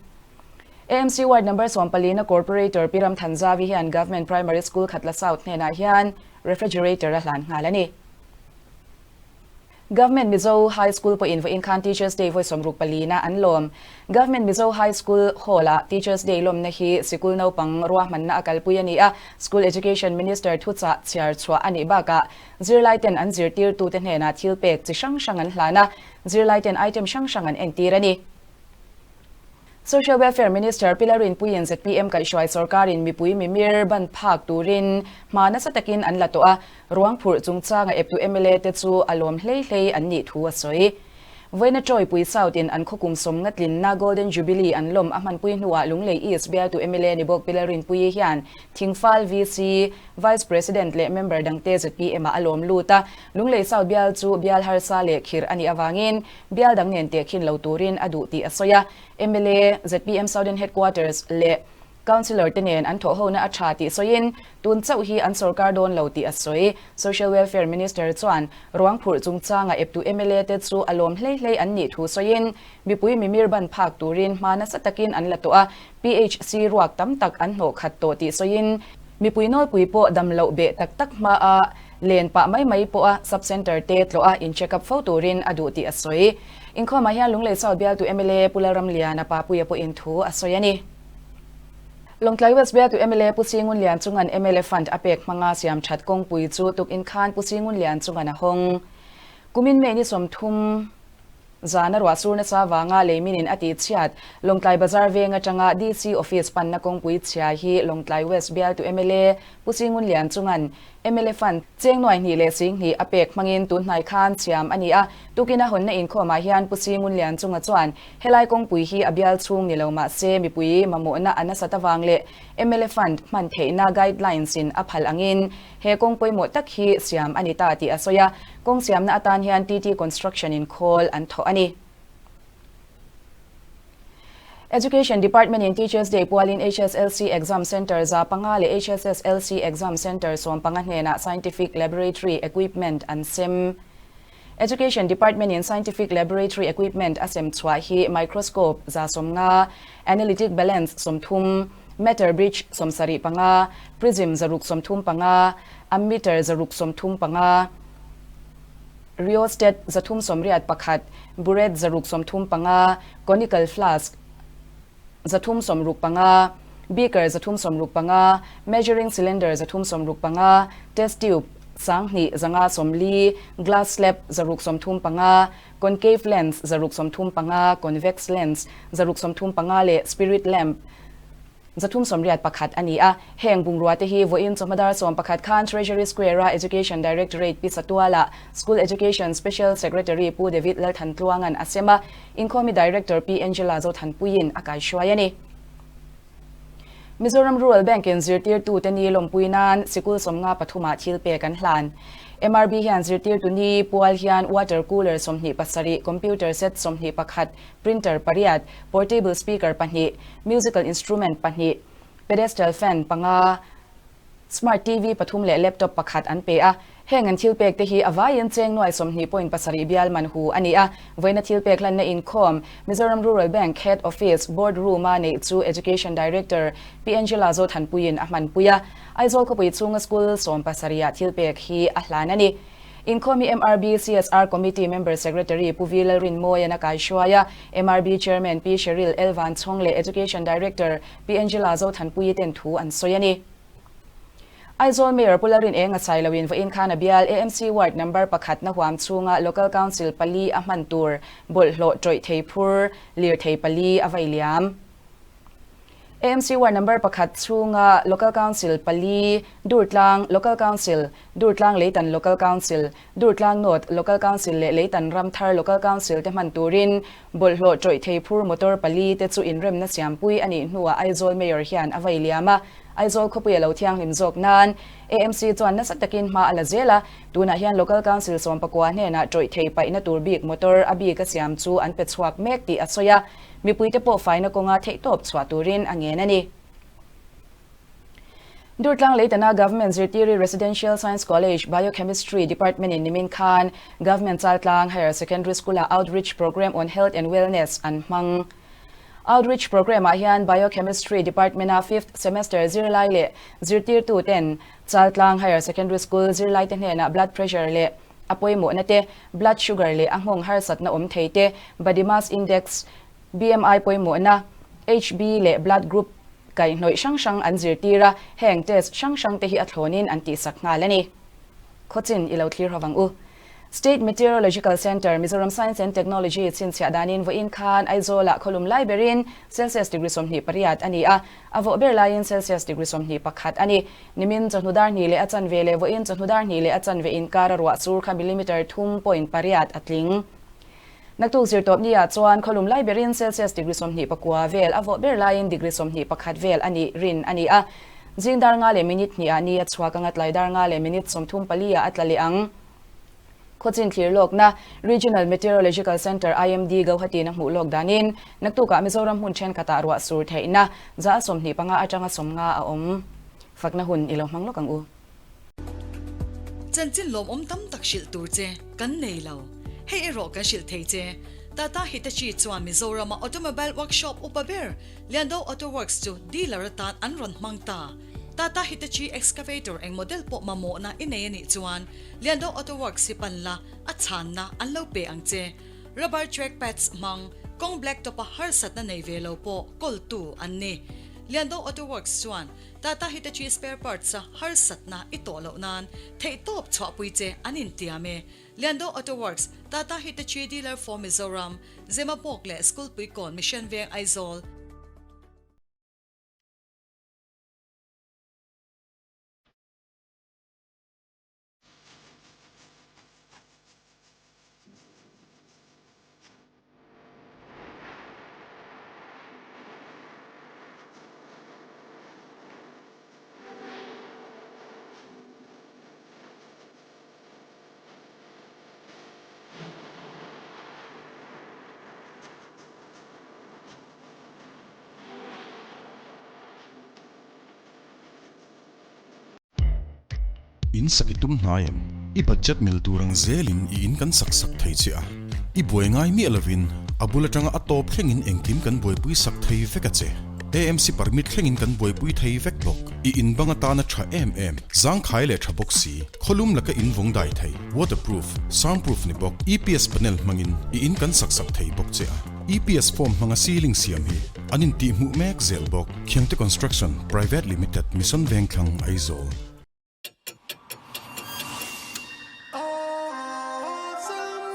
AMC Ward Number 14 na Corporator Piram Thanzavi hian Government Primary School Khatla South hnenah hian refrigerator a hlan nghal a ni. Government Mizo High School pawhin vawiin khan Teachers Day vawi 64 na an lawm. Government Mizo High School Hall-ah Teachers Day lawmna hi sikul naupang ruahmanna a kalpui a ni a, School Education Minister thuchah chhiar chhuah a nih bakah zirlaiten an zirtirtute hnenah thil pek chi hrang hrang an hlan a, zirlaiten item hrang hrang an entir a ni. Social Welfare Minister Pi Lalrinpuiin zpm kaihhruai sorkarin mipui mimir ban phak turin hma nasa takin an la tawh a, ruang phurh chungchanga eptu mla te chu a lawm hlei hlei an nih thu a sawi. Vawiina Tawipui South in an khawkum sawm ngatlinna Golden Jubilee an lawm a hmanpui hnuah Lunglei East bialtu mla ni bawk Pi Lalrinpuii hian Thingfal VC, Vice President leh member dangte zpm ah a lawm lut a, Lunglei South bial chu bial harsa leh khirh a nih avangin Bial dang nen tehkhin lo turin a duh tih a sawi a, mla, zpm Southern Headquarters leh. Councillor te nen an thawhhona a tha tih sawiin, tun chauh hi an sorkar dawn lo tih a sawi. Social Welfare Minister chuan ruang phurh chungchanga eptu mla te chu a lawm hlei hlei an nih thu sawiin, mipui mimir ban phak turin hma nasa takin an la tawh a, PHC ruak tam tak an hnawh khat tawh tih sawiin, mipui nawlpui pawh dam loh beh tak tak hmaa len pah mai mai pawha sub-centre te tlawh a in check up fo turin a duh tih a sawi. Inkhawmah hian Lunglei South bialtu mla Pu Lalramliana Papuia pawhin thu a sawi a ni. Lawngtlai West bialtu mla Pu Singunlian chungan mla Fund a pek hmanga siam that kawngpui chu tukin khan Pu Singunlian chungan a hawng. Kumin May ni 30 zana ruah sur nasa vanga leiminin a tihchhiat Lawngtlai Bazar veng atanga DC Office panna kawngpui chhia hi Lawngtlai West bialtu mla Pu Singunlian chungan Mla Fund cheng nuai hnih leh sing hnih a pek hmangin tun hnai khan siam a ni a. Tukin a hawnna inkhawmah hian Pu Singunlian chunga chuan helai kawngpui hi a bial chhung ni lo mah se mipui mamawhna a nasat avang leh mla Fund hman theihna guidelines in a phal angin he kawng pawimawh tak hi siam a ni ta tih a sawi a. Kawng siamna atan hian TT Construction in khawl an thawh a ni. Education Department in Teachers Day pualin HSLC Exam Centre 500 leh HSSLC Exam Centre 15 hnenah Scientific Laboratory Equipment an sem. Education Department in Scientific Laboratory Equipment a sem chhuah hi Microscope 150, Analytic Balance 30, Meter Bridge 75, Prism 635, Ammeter 635, Rheostat 381, Burette 635, Conical Flask 365, Beaker 365, Measuring Cylinder 365, Test Tube 2540, Glass Slab 635, Concave Lens 635, Convex Lens 635 leh Spirit Lamp 381 a ni a. Heng bungrua te hi vawiin chawhma dar 11 khan Treasury Square-a Education Directorate Pi Satuala School Education Special Secretary Pu David Lalthantluanga'n a sem a, Inkhawmi Director Pi Angela Zothanpuiin a kaihruai a ni. Mizoram Rural Bank-in zirtirtute ni lawmpui nan sikul 53 ah thil pek an hlan. MRB hian zirtirtu ni pual hian water cooler 27, computer set 21, printer pariat, portable speaker pahnih, musical instrument pahnih, pedestal fan panga, smart TV pathum leh laptop pakhat an pe a. Heng an thil pek te hi a vaiin cheng nuai 20 point pasarih bial man hu a ni a. Vawiina thil pek hlanna inkhawm Mizoram Rural Bank Head Office Board Room-a neih chu Education Director Pi Angela Zothanpuiin a hmanpui a. Aizawl khawpui chhunga school 17 ah thil pek hi a hlan a ni. Inkhawm hi MRB CSR Committee Member Secretary Pu V Lalrinmawian a kaihruai a, MRB Chairman Pi Sheryl L Vanchhawng leh Education Director Pi Angela Zothanpuii ten thu an sawi a ni. Aizawl Mayor Pu Lalrin Eng a chai loin vawiin khan a bial AMC Ward Number pakhat na huam chhunga Local Council pali a hman tur bawlhhlawh tawih thei phur lirthei pali a vai liam. AMC Ward Number pakhat chhunga Local Council pali, Durtlang Local Council, Durtlang Leitan Local Council, Durtlang North Local Council leh Leitan Ramthar Local Council te hman turin bawlhhlawh tawih thei phur motor pali te chu inremna siampui a nih hnuah Aizawl Mayor hian a vai liam a. Aizawl khawpui a lo thianghlim zawk nan AMC chuan nasa takin hma a la zel a, tunah hian Local Council 19 hnenah tawih thei paihna tur bik motor a bik a siam chu an pe chhuak mek tih a sawi a. Mipuite pawh faina kawnga theihtawp chhuah turin a ngen a ni. Durtlang Leitana Government Zirtiri Residential Science College Biochemistry Department-in nimin khan Government Chaltlang Higher Secondary School-ah Outreach Programme on Health and Wellness an hmang. Outreach Programme-ah hian Biochemistry Department-a fifth semester zirlai leh zirtirtuten Chaltlang Higher Secondary School zirlaite hnenah blood pressure leh a pawimawhna te, blood sugar leh a nghawng harsatna awm thei te, body mass index, BMI pawimawhna, HB leh blood group kaihhnawih hrang hrang an zirtir a, heng test hrang hrang te hi a thlawnin an tihsak nghal a ni. Khawchin i lo thlir ho vang u. State Meteorological Centre, Mizoram Science and Technology chhinchhiah danin vawiin khan Aizawlah khawlum lai berin Celsius degree 28 a ni a, a vawh ber laiin Celsius degree 21 a ni. Nimin chawhnu dar hnih leh a chanve leh vawiin chawhnu dar hnih leh a chanve inkar a ruah sur kha millimeter thum point pariat a tling. Naktuk zirtawp ni ah chuan khawlum lai berin Celsius degree 29 vel a vawh ber laiin degree 21 vel a nih rin a ni a. Zing dar nga leh minute hnih ah ni a chhuak anga tlai dar nga leh minute 34 ah a tla leh ang. Khawchin thlir lawkna Regional Meteorological Centre, IMD, Gauhati-in a hmuh lawk danin naktukah Mizoram hmun thenkhatah ruah sur theihna 25% atanga 50 a awm. Fakna hun i lo hmang lawk ang u. Chanchin lawmawm tam tak hrilh tur che kan nei lo. Hei erawh kan hrilh thei che. Tata Hitachi chuan Mizorama automobile workshop upa ber Liando Auto Works chu dealer atan an rawn hmang ta. Tata Hitachi excavator eng model pawh mamawhna i nei a nih chuan Liando Auto Works hi pan la, a chhanna an lo pe ang che. Rubber track pads hmang, kawng black top a harsatna nei ve lo pawh kawltu an ni. Liando Auto Works chuan Tata Hitachi spare parts a harsatna i tawh loh nan theihtawp chhuahpui che an intiam e. Liando Auto Works, Tata Hitachi dealer for Mizoram, Zemabawk leh Skulpuikawn Mission Veng Aizawl. In sak i tum hnai em? I budget mil tur ang zelin i in kan sak sak thei che a. I buai ngai miah lovin a bul atanga a tawp thlengin engkim kan buaipui sak thei vek a che. AMC permit thlengin kan buaipui thei vek bawk. I in bang atana tha em em, zangkhai leh tha bawk si, khawlum laka in vawng dai thei, waterproof, soundproof ni bawk, EPS panel hmangin i in kan sak sak thei bawk che a. EPS form hmanga ceiling siam hi an intihhmuh mek zel bawk. Khiangte Construction Private Limited, Mission Vengthlang, Aizawl.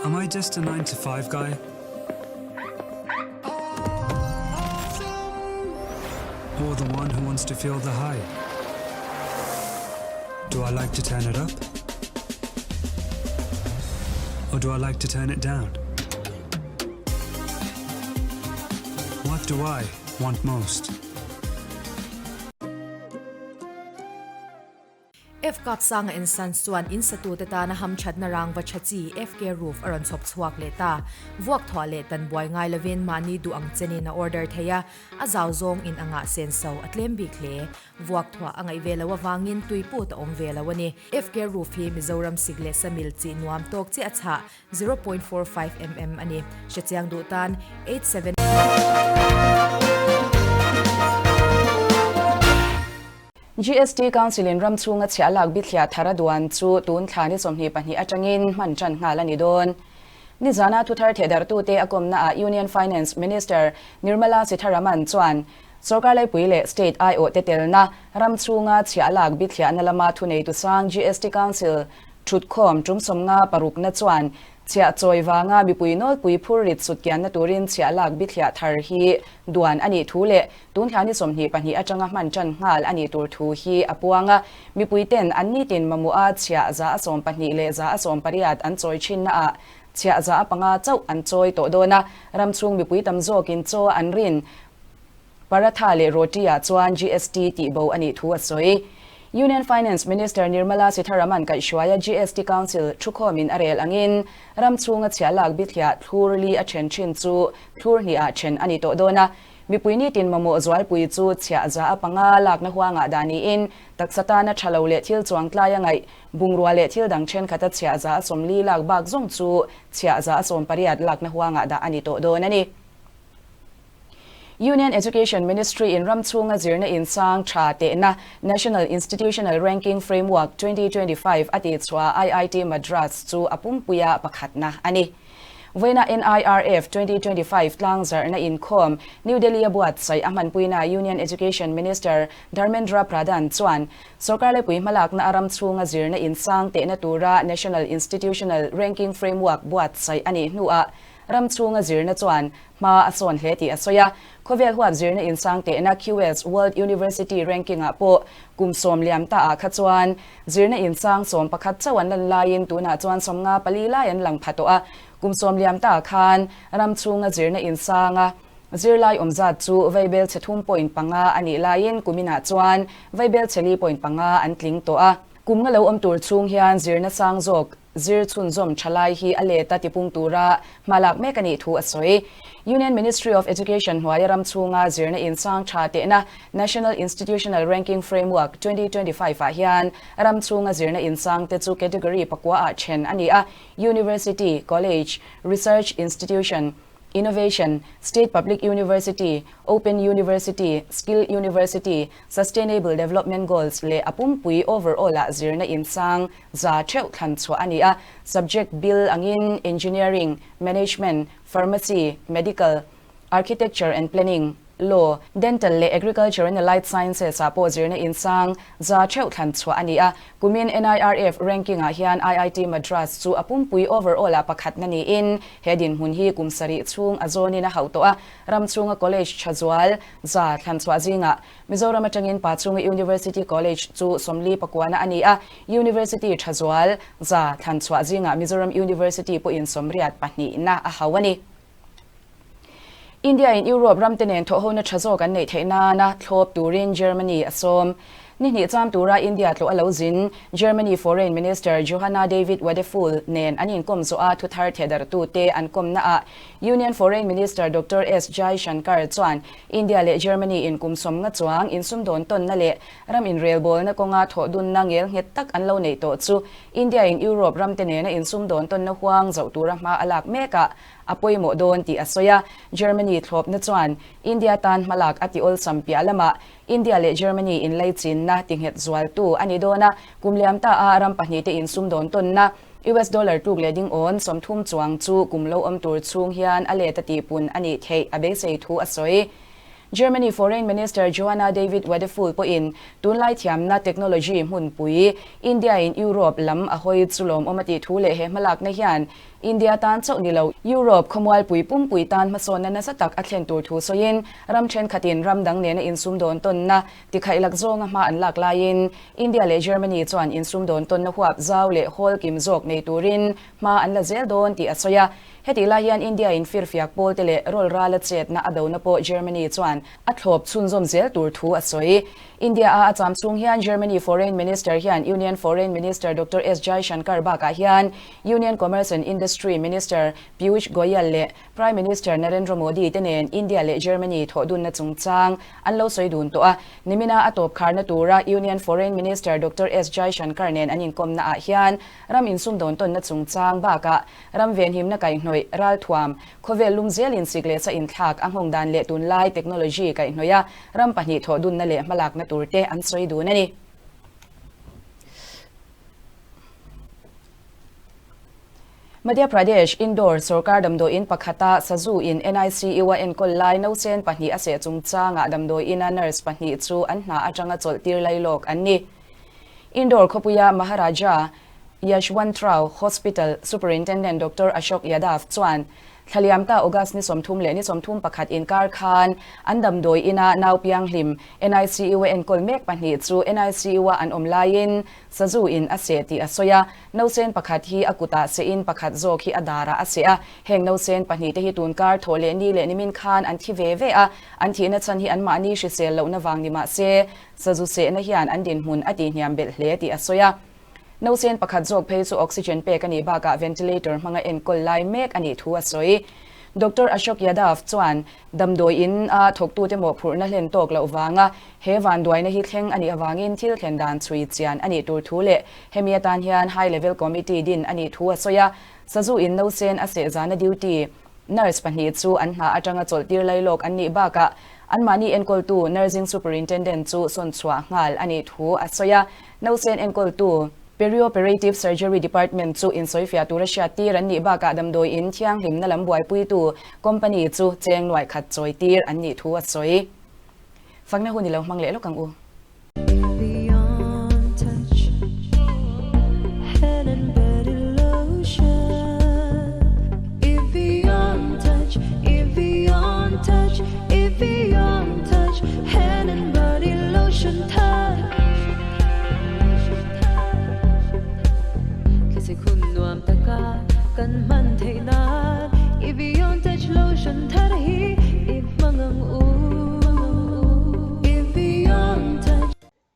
Am I just a 9 to 5 guy? Or the one who wants to feel the high? Do I like to turn it up? Or do I like to turn it down? What do I want most? FCap Sanga and Sons chuan in satute tana hamthatna rangva tha chi FK Roof a rawn chhawp chhuak leh ta. Vuak thuah leh tan buai ngai lovin mahni duh ang chenin a order thei a, a zau zawng in anga senso a tlem bik hle. Vuak thuah a ngaih ve loh avangin tui put a awm ve lo a ni. FK Roof hi Mizoram sik leh samil chi nuam tawk chiah a chhah. 0.45 mm a ni. Hrechiang duh tan 87. GST Council in ram chhunga chhiah lak bithliah thar a duan chu tun thla ni 22 atangin hman tan nghal a ni dawn. Nizana thuthar thehdarhtute a kawmnaah Union Finance Minister Nirmala Sitharaman chuan Sorkar laipui leh State aiawhte telna ram chhunga chhiah lak bithliahna lama thuneitu sang GST Council Thutkhawm tum 50 parukna chuan chhiah chawi vanga mipui nawlpui phur rit sut kianna turin chhiah lak bithliah thar hi duan a nih thu leh tun thla ni 22 atanga hman tan nghal a nih tur thu hi a puang a. Mipui ten an nitin mamawha chhiah 12% leh 18% an chawi thinna ah chhiah 5% chauh an chawi tawh dawn a. Ram chhung mipui tam zawkin chaw an rin Paratha leh Roti-ah chuan GST tihbo a nih thu a sawi. Union Finance Minister Nirmala Sitharaman kaihhruaia GST Council thukhawmin a rel angin ram chhunga chhiah lak bithliah thlur li a then thin chu thlur hnihah then a ni tawh dawn a. Mipui nitin mamawh zualpui chu chhiah 5% lakna huangah dah niin taksa tana tha lo leh thil chuangtlai a ngaih bungrua leh thil dang thenkhat a chhiah 40% lak bak zawng chu chhiah 18% lakna huangah dah a ni tawh dawn a ni. Union Education Ministry in ram chhunga zirna insang tha tehna National Institutional Ranking Framework 2025 a tihchhuah IIT Madras chu a pumpuia pakhatna a ni. Vawiina NIRF 2025 tlangzarhna inkhawm New Delhi a buatsaih a hmanpuina Union Education Minister Dharmendra Pradhan chuan sorkar laipui hmalakna a ram chhunga zirna insang tehna tura National Institutional Ranking Framework buatsaih a nih hnuah ram chhunga zirna chuan hma a sawn hle tih a sawi a. Khawvel huap zirna insang tehna QS World University Ranking-ah pawh kum sawm liam ta ah kha chuan zirna insang 11 chauh an lan laiin tunah chuan 54 lai an lang pha tawh a. Kum sawm liam ta ah khan ram chhunga zirna insanga zirlai awm zat chu vaibel chhe thum point panga a nih laiin kuminah chuan vaibel chhe li point panga an tling tawh a. Kum nga lo awm tur chhung hian zirna sang zawk. zir chhunzawm tha lai hi a let a tipung tura hma lak mek a nih thu a sawi. Union Ministry of Education hnuaia ram chhunga zirna insang tha tehna National Institutional Ranking Framework 2025 ah hian ram chhunga zirna insang te chu category pakua ah then a ni a, University, College, Research Institution, Innovation, State Public University, Open University, Skill University, Sustainable Development Goals leh a pumpui overall ah zirna insang za theuh thlan chhuah a ni a. Subject bil angin Engineering, Management, Pharmacy, Medical, Architecture and Planning, Law, Dental leh Agriculture and Allied Sciences ah pawh zirna insang za theuh thlan chhuah a ni a. Kumin NIRF ranking ah hian IIT Madras chu a pumpui overall ah pakhatna niin he dinhmun hi kum sarih chhung a zawnin a hauh tawh a. Ram chhunga college tha zual za thlan chhuah zingah Mizoram atangin Pachunga University College chu 44 na a ni a, University tha zual za thlan chhuah zingah Mizoram University pawhin 82 na a hauh a ni. India in Europe ramte nen thawhhona tha zawk an neih theih nana thlawp turin Germany a sawm. Ni hnih cham tura India tlawh a lo zin Germany Foreign Minister Johanna David Wadephul nen an inkawm zawh a thuthar thehdarhtute an kawmna ah Union Foreign Minister Doctor S Jaishankar chuan India leh Germany in kum 50 chuang insumdawn tawnna leh ram inrelbawlna kawnga thawhdunna ngel nghet tak an lo neih tawh chu India in Europe ramte nena insumdawn tawnna huang zoh tura hma a lak mekah a pawimawh dawn tih a sawi a. Germany thlawpna chuan India tan hmalak a ti awlsam piah lamah India leh Germany inlaichinna tinghet zualtu a ni dawn a, kum liam ta a ram pahnihte insumdawn tawnna US dollar tluk leh ding awn 30 chuang chu kum lo awm tur chhung hian a let a tihpun a nih theih a beisei thu a sawi. Germany Foreign Minister Johanna David Wadephul pawhin tunlai thiamna technology hmunpui India in Europe lam a hawi chu lawmawm a tih thu leh he hmalakna hian India tan chauh ni lo, Europe khawmualpui pumpui tan hmasawnna nasa tak a thlen tur thu sawiin ram thenkhatin ram dang nena insumdawn tawnna tikhaih lak zawnga hma an lak laiin India leh Germany chuan insumdawn tawnna huap zau leh hawl kim zawk nei turin hma an la zel dawn tih a sawi a. Hetih lai hian India in firfiak pawl te leh rawl rala chetna a dona pawh Germany chuan a thlawp chhunzawm zel tur thu a sawi. India a a cham chhung hian Germany Foreign Minister hian Union Foreign Minister Doctor S Jaishankar bakah hian Union Commerce and Industry Minister Piyush Goyal leh Prime Minister Narendra Modi te nen India leh Germany thawhdunna chungchang an lo sawi dun tawh a. Nimina a tawp kharna tura Union Foreign Minister Doctor S Jaishankar nen an inkawmna ah hian ram insumdawn tawnna chungchang bakah Ram venhimna kaihhnawih, ralthuam, khawvel lum zelin sik leh sa inthlak a nghawng dan leh tunlai technology kaihhnawih a ram pahnih thawh dunna leh hmalakna tur te an sawi dun a ni. Madhya Pradesh, Indore sorkar damdawiin pakhata sazu in NICU a enkawl lai nausen pahnih a seh chungchangah damdawiina nurse pahnih chu an hna atanga chawlh tir lailawk an ni. Indore khawpuia Maharaja Yashwantrao Hospital Superintendent Doctor Ashok Yadav chuan thlaliam ta August ni 30 leh ni 31 inkar khan an damdawi ina nau pianghlim NICU a enkawl mek pahnih chu NICU a an awm laiin sazu in a seh tih a sawi a. Nausen pakhat hi a kutah sehin pakhat zawk hi a darah a seh a. Heng nausen pahnih te hi tunkar thawh leh ni leh nimin khan an thi ve ve a, an thihna chhan hi anmahni hrisel lohna vang ni mah se Sazu sehna hian an dinhmun a tihhniam belh hle tih a sawi a. Nausen pakhat zawk phei chu oxygen pek a nih bakah ventilator hmanga enkawl lai mek a nih thu a sawi. Doctor Ashok Yadav chuan damdawi in a thawktute mawhphurhna hlen tawk loh vanga he vanduaina hi thleng a nih avangin thil thlen dan chhui chian a nih tur thu leh hemi atan hian high level committee din a nih thu a sawi a. Sazu in nausen a seh zana duty Nurse pahnih chu an hna atanga chawlhtir lailawk an nih bakah anmahni enkawltu Nursing Superintendent chu sawn chhuah nghal a nih thu a sawi a. Nausen enkawltu Perioperative Surgery Department chu insawifiah tura hriattir an nih bakah damdawi in thianghlimna lam buaipuitu company chu cheng nuaih khat chawitir an nih thu a sawi. Fakna hun i lo hmang leh lawk ang u.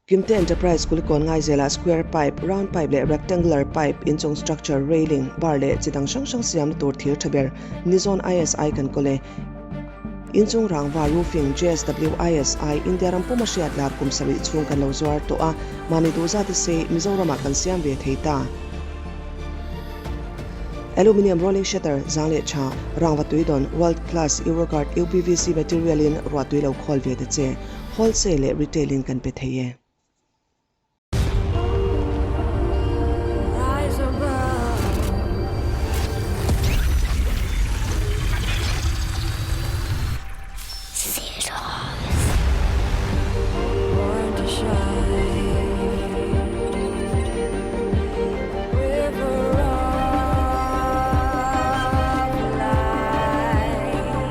Kimte Enterprise Kulikawn Ngaizelah square pipe, round pipe leh rectangular pipe, inchung structure, railing, bar leh chi dang hrang hrang siamna tur thir tha ber Nizawn ISI kan kawl e. Inchung rangva roofing JSW ISI India ram puma hriat lar kum sarih chhung kan lo zuar tawh a, mahni duh zat i sei Mizoramah kan siam ve thei ta. Aluminium rolling shutter, zang leh tha, rangva tuidawn, world class Euroguard UPVC material in ruahtui lo khawl ve ta che. Wholesale leh retail in kan pe thei e.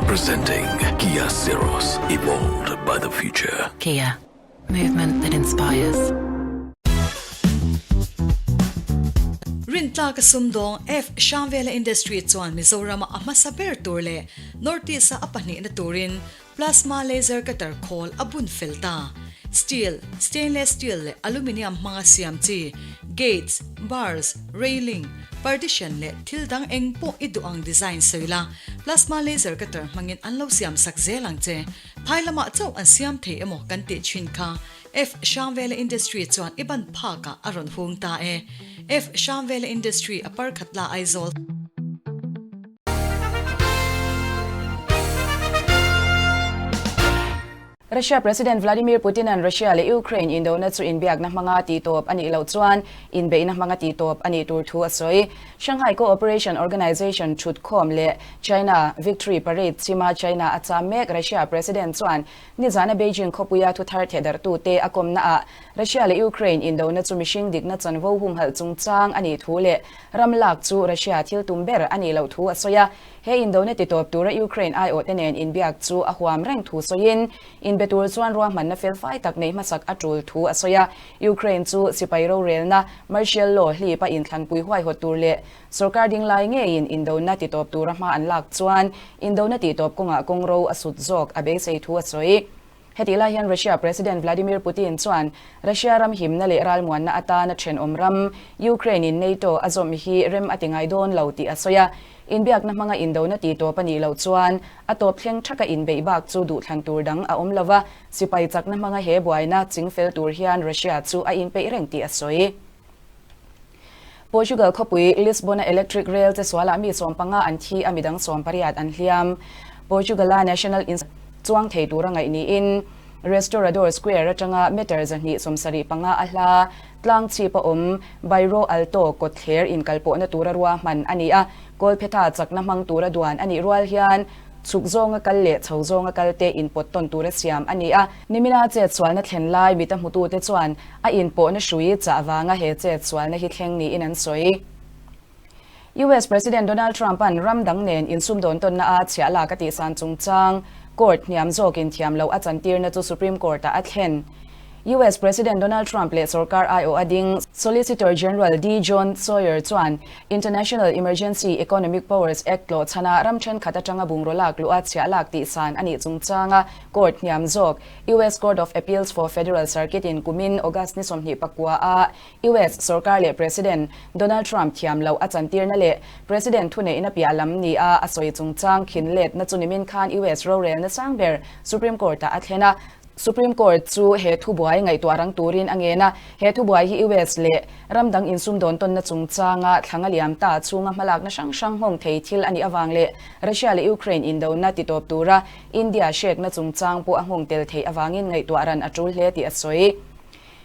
Presenting Kia Syros, evolved by the future. Kia, movement that inspires. Rintlaka sumdawng F. Shamvela Industry chuan Mizorama a hmasa ber tur leh North East-a a pahnihna turin Plasma laser cutter khawl a bun fel ta. Steel, stainless steel leh aluminium hmanga siam chi gates, bars, railing, partition leh thil dang eng pawh i duh ang design sawi la, plasma laser cutter hmangin an lo siam sak zel ang che. Phai lamah chauh an siam thei emaw kan tih thin kha F. Hrangvela Industry chuan i ban phakah a rawn hung ta e. F. Hrangvela Industry a parkhat la Aizawl. Russia President Vladimir Putin-a'n Russia leh Ukraine indona chu inbiakna hmanga tihtawp a nih loh chuan inbeihna hmanga tihtawp a nih tur thu a sawi. Shanghai Cooperation Organization thutkhawm leh China Victory Parade chima China a cham mek Russia President chuan nizana Beijing khawpuia thuthar thehdarhtute a kawmnaah Russia leh Ukraine indona chu mihring dikna chanvo humhalh chungchang a nih thu leh Ram lak chu Russia thil tum ber a nih loh thu a sawi a, he indona titawp tura Ukraine aiawhte nen inbiak chu a huam reng thu sawiin, inbe tur chuan ruahmanna felfai tak neih hmasak a tul thu a sawi a. Ukraine chu sipai rorelna, martial law, hlip a inthlanpui huaihawt tur leh sorkar ding lai ngeiin indona titawp tura hma an lak chuan indona tihtawp kawngah kawngro a sut zawk a beisei thu a sawi. Hetih lai hian Russia President Vladimir Putin chuan Russia ram himna leh ralmuanna atana thenawm ram Ukraine-in NATO a zawm hi rem a ti ngai dawn lo tih a sawi a. Inbiakna hmanga indona ti tawp a nih loh chuan a tawp thleng thaka inbeih bak chu duhthlan tur dang a awm lo va, sipai chakna hmanga he buaina chingfel tur hian Russia chu a inpeih reng tih a sawi. Portugal khawpui Lisbon-a electric rail che sualah mi 15 an thi a, midang 18 an hliam. Portugal-a National chuang thei tura ngaih niin Restaurador Square atanga meter 275 a hla tlang chhip a awm Bairro Alto kawtthler inkalpawhna tura ruahman a ni a, Kawlphetha chakna hmang tura duan a nih rual hian Chhuk zawnga kal leh chho zawnga kal te inpawt tawn tura siam a ni a. Nimina chet sualna thlen lai mita hmutute chuan a inpawhna hrui chah vanga he chet sualna hi thleng niin an sawi. US President Donald Trump-a'n ram dang nen insumdawn tawnna a chhiah lak a tihsan chungchang court hniam zawkin thiam loh a chantirna chu Supreme Court-ah a thlen. US President Donald Trump leh sorkar aiawh a ding Solicitor General D. John Sawyer chuan International Emergency Economic Powers Act tlawh chhana ram thenkhat atanga bungraw lak luh a chhiah lak tihsan a nih chungchanga court hniam zawk US Court of Appeals for Federal Circuit in kumin August ni 29 a US sorkar leh President Donald Trump thiam loh a chantirna leh President thuneihna piah lam ni a a sawi chungchang khin letna chu nimin khan US rorelna sang ber Supreme Court-ah a thlen a. Supreme Court chu he thubuai ngaihtuah rang turin a ngen a, he thubuai hi US leh ram dang insumdawn tawnna chungchanga thlang a liam ta chhunga hmalakna hrang hrang nghawng thei thil a nih avang leh Russia leh Ukraine indona titawp tura India hrekna chungchang pawh a nghawng tel theih avangin ngaihtuah ran a tul hle tih a sawi.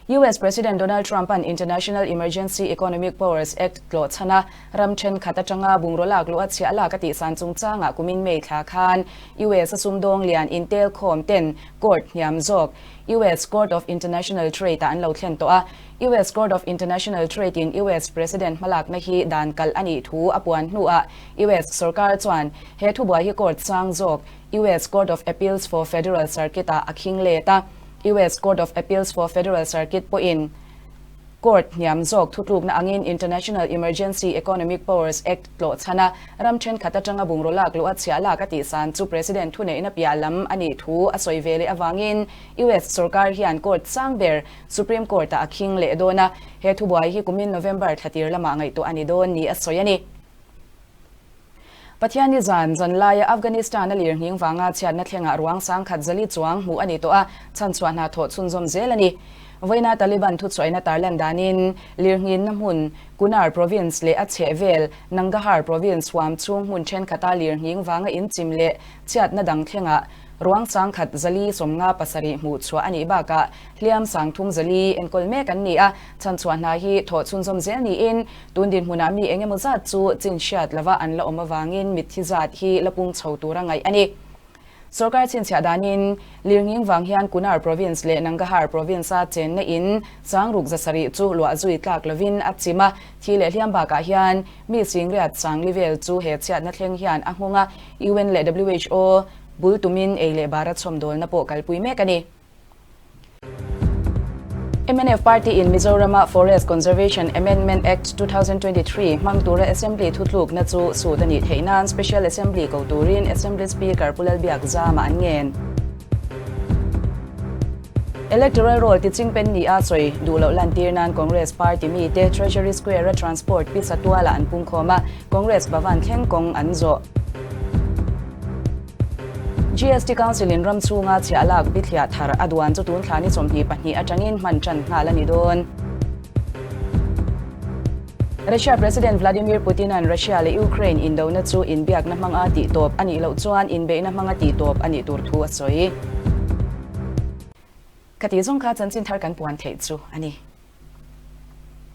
US President Donald Trump-a'n International Emergency Economic Powers Act tlawh chhana ram thenkhat atanga bungraw lak luh a chhiah lak a tihsan chungchangah kumin May thla khan US a sumdawng lian intel khawm ten court hniam zawk US Court of International Trade-ah an lo thlen tawh a. US Court of International Trade-in US President hmalakna hi dan kalh a nih thu a puan hnuah US sorkar chuan he thubuai hi court sang zawk US Court of Appeals for Federal Circuit-ah a khing let a. US Court of Appeals for Federal Circuit pawhin. Court hniam zawk thutlukna angin International Emergency Economic Powers Act tlawh chhana ram thenkhat atanga bungraw lak luh a chhiah lak a tihsan chu President thuneihna piah lam a nih thu a sawi ve leh avangin US sorkar hian court sang ber Supreme Court-ah a khing leh dawn a, he thubuai hi kumin November thlatir lamah ngaihtuah a ni dawn ni a sawi a ni. Pathianni zan zan laia Afghanistan-a lirnghing vanga chhiatna thlengah ruang sangkhat zali chuang hmuh a ni tawh a, chhanchhuah hna thawh chhunzawm zel a ni. Vawiina Taliban thuchhuahina tarlan danin lirnghinna hmun Kunar province leh a chhehvel Nangahar province huam chhung hmun thenkhat-a lirnghing vanga inchim leh chhiatna dang thlengah ruang sangkhat zali 57 hmuh chhuah a nih bakah hliam sangthum zali enkawl mek an ni a, chhanchhuah hna hi thawh chhunzawm zel niin Tun dinhmunah mi eng emaw zat chu chin hriat lova an la awm avangin mitthi zat hi la pung chho tura ngaih a ni. Sorkar chhinchhiah danin Lirnging vang hian Kunar Province leh Nangahar Province-a chenna in sangruk 700 chu luah zui tlak lovin a chim a, thi leh hliam bakah hian mi singriat sangli vel chu he chhiatna thleng hian a nghawng a, un leh who bul tumin ei leh bara chhawmdawlna pawh kalpui mek a ni. Mnf Party in Mizoram-a Forest Conservation Amendment Act 2023 hmang tura Assembly thutlukna chu sut a nih theih nan Special Assembly ko turin Assembly Speaker Pu Lalbiakzama an ngen. Electoral Roll ti chingpen ni a sawi duh loh lantir nan Congress Party mite Treasury Square-a Transport pisa tualah an pungkhawm a, Congress Bhavan thleng kawng an zawh. GST Council in ram chhunga chhiah lak bithliah thar a duan chu tun thla ni 22 atangin hman tan nghal a ni dawn. Russia President Vladimir Putin-a'n Russia leh Ukraine indona chu inbiakna hmanga tihtawp a nih loh chuan inbeihna hmanga tihtawp a nih tur thu a sawi. Khati zawng kha chanchin thar kan puan theih chu a ni.